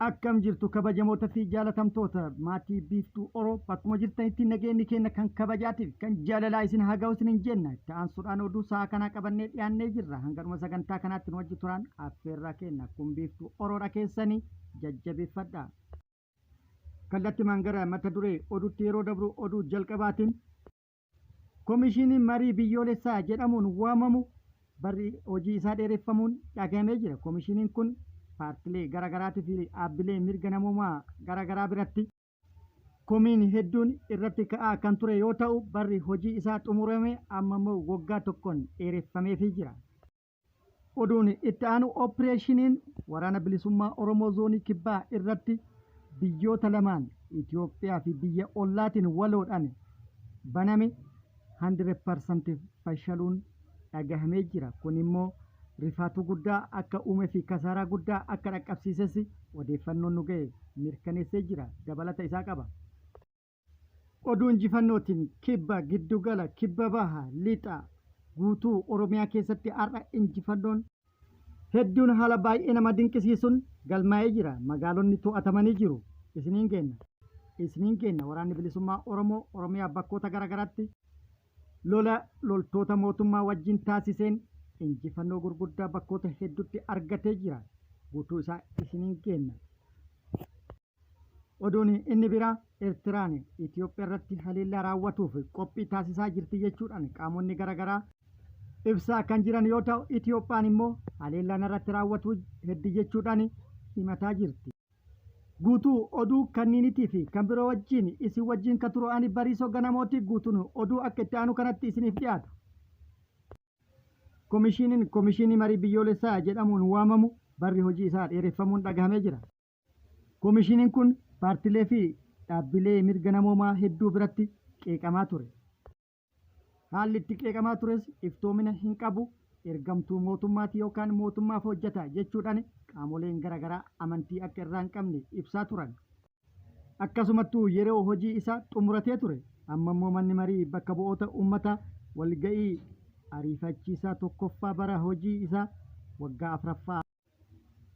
Akkam jirtu kabajamoota fi jaalatamtoota maatii Biiftuu Oro, bakkuma jirtanitti nageenyi keenya kan kabajaatiif kan jaalalaa isin haa ga'u isiniin jenna. Itti aansuudhaan oduu sa'a kanaa qabannee dhiyaannee jirra. Hanga dhuma sagantaa kanaatti nu wajji turaan affeerraa keenya. Kun Biiftuu Oroodha, keessanii jajjabeeffadha. Kallattimaan gara mata duree oduutti yeroo dabru, oduu jalqabaatiin Komishiiniin Marii Biyyoolessaa jedhamuun waamamu barri hojii isaa dheereffamuun dhagahamee jira. Komishiiniin kun paartilee gara garaatii fi dhaabbilee mirga namoomaa gara garaa biratti komiin hedduun irratti ka'aa kan ture yoo ta'u, barri hojii isaa xumurame amma immoo waggaa tokkoon dheereffameefii jira. Oduun itti aanu, Oppireeshiniin Waraana Bilisummaa Oromoo Zoonii Kibbaa irratti biyyoota lamaan Itoophiyaa fi biyya ollaatiin waloodhaan baname 100% fashaluun dhagahamee jira. Kun immoo rifaatuu guddaa akka uume fi kasaaraa guddaa akka dhaqqabsiises odeeffannoon nu gahe mirkaneessee jira. Dabalata isaa qaba. Oduu injifannootiin Kibba, Giddugala, Kibba Baha, Lixa, guutuu Oromiyaa keessatti har'a injifannoon hedduun haala baay'ee nama dinqisiisuun galmaa'ee jira. Magaalonni to'atamanii jiru. Isiniin geenna. Isiniin geenna. Waraanni Bilisummaa Oromoo Oromiyaa bakkoota garaagaraatti lola loltoota mootummaa wajjin taasiseen injifannoo gurguddaa bakkoota hedduutti argatee jira. Guutuu isaa isiniin geenna. Oduun inni biraa, Eertiraan Itoophiyaa irratti haleellaa raawwatuuf qophii taasisaa jirti jechuudhaan qaamonni garaagaraa ibsaa kan jiran yoo ta'u, Itoophiyaan immoo haleellaa narratti raawwatu heddi jechuudhaan himataa jirti. Guutuu oduu kanniinitii fi kan biroo wajjin isin wajjin kan turu ani Bariisoo Ganamooti. Guutuun oduu akka itti aanu kanatti isiniif dhiyaata. Komishiiniin Komishinii Marii Biyyoolessaa jedhamuun waamamu barri hojii isaa dheereffamuun dhagahamee jira. Komishiniin kun paartilee fi dhaabbilee mirga namoomaa hedduu biratti qeeqamaa ture. Haalli itti qeeqamaa tures iftoomina hin qabu, ergamtuu mootummaati yookaan mootummaaf hojjeta jechuudhaan qaamoleen gara garaa amantii akka irraa hin qabne ibsaa turan. Akkasumattuu yeroo hojii isaa xumuratee ture. Amma immoo Manni Marii Bakka Bu'oota Uummataa walga'ii ariifachiisaa tokkoffaa bara hojii isaa waggaa afraffaa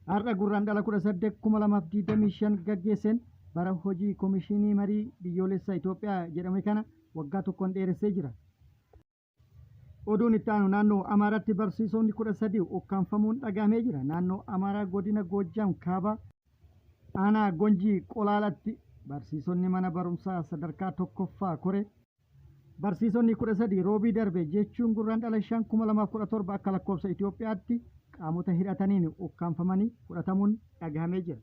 har'a Gurraandhala 18, 2025 gaggeesseen bara hojii Komishinii Marii Biyyoolessa Itoophiyaa jedhame kana waggaa tokkoon dheeressee jira. Oduun itti aanu, naannoo Amaaraatti barsiisonni 13 ukkaamfamuun dhagahamee jira. Naannoo Amaaraa godina Goojjaam Kaabaa aanaa Gonjii Qolaalatti barsiisonni mana barumsaa sadarkaa tokkoffaa koree Barsiisonni 13 Roobii darbe jechuun Gurraandhala 5, 2017 akka lakkoofsa Itoophiyaatti qaamota hidhataniin ukkaamfamanii fudhatamuun dhagahamee jira.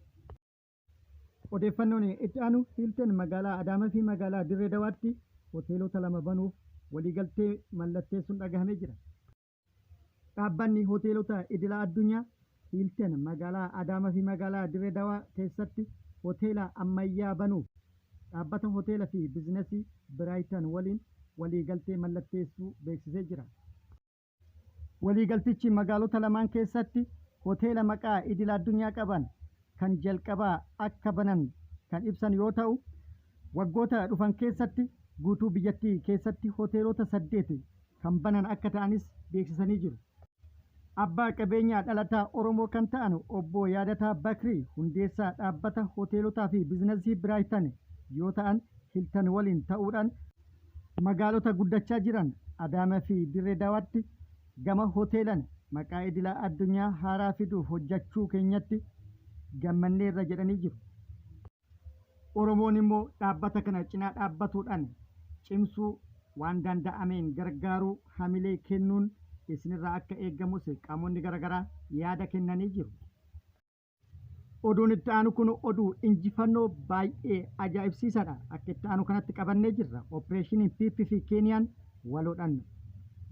Odeeffannoon itti aanu, Hiilten magaalaa Adaamaa fi magaalaa Dirree Dawaatti hoteelota lama banuuf waliigaltee mallatteessuun dhagahamee jira. Dhaabbanni hoteelota idila addunyaa Hiilten magaalaa Adaamaa fi magaalaa Dirree Dawaa keessatti hoteela ammayyaa banuuf dhaabbata hoteela fi bizinasii Biraayitan waliin waliigaltee mallatteessuu beeksisee jira. Waliigaltichi magaalota lamaan keessatti hoteela maqaa idila addunyaa qaban kan jalqabaa akka banan kan ibsan yoo ta'u, waggoota dhufan keessatti guutuu biyyattii keessatti hoteelota saddeet kan banan akka ta'anis beeksisanii jiru. Abbaa qabeenyaa dhalataa Oromoo kan ta'an Obbo Yaadataa Bakrii hundeessaa dhaabbata hoteelotaa fi bizinasii Biraayitan yoo ta'an, Hiltan waliin ta'uudhaan magaalota guddachaa jiran Adaamaa fi Dirree Dawaatti gama hoteelan maqaa idila addunyaa haaraa fiduuf hojjachuu keenyatti gammanneerra jedhanii jiru. Oromoon immoo dhaabbata kana cinaa dhaabbatuudhaan cimsuu, waan danda'ameen gargaaruu, hamilee kennuun isinirraa akka eegamus qaamonni garagaraa yaada kennanii jiru. Oduun itti aanu kun oduu injifannoo baay'ee ajaa'ibsiisaadha. Akka itti aanu kanatti qabannee jirra. Opereeshiniin PP fi Keeniyaan waloodhaan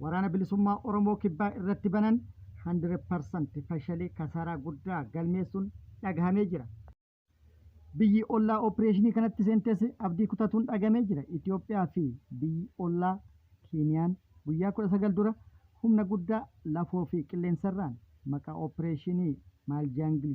Waraana Bilisummaa Oromoo Kibbaa irratti banan 100% fashalee kasaaraa guddaa galmeessuun dhagahamee jira. Biyyi ollaa opereeshinii kanatti seentes abdii kutatuun dhagamee jira. Itoophiyaa fi biyyi ollaa Keeniyaan guyyaa 19 dura humna guddaa lafoo fi qilleensarraan maqaa opereeshinii Maaljaangil.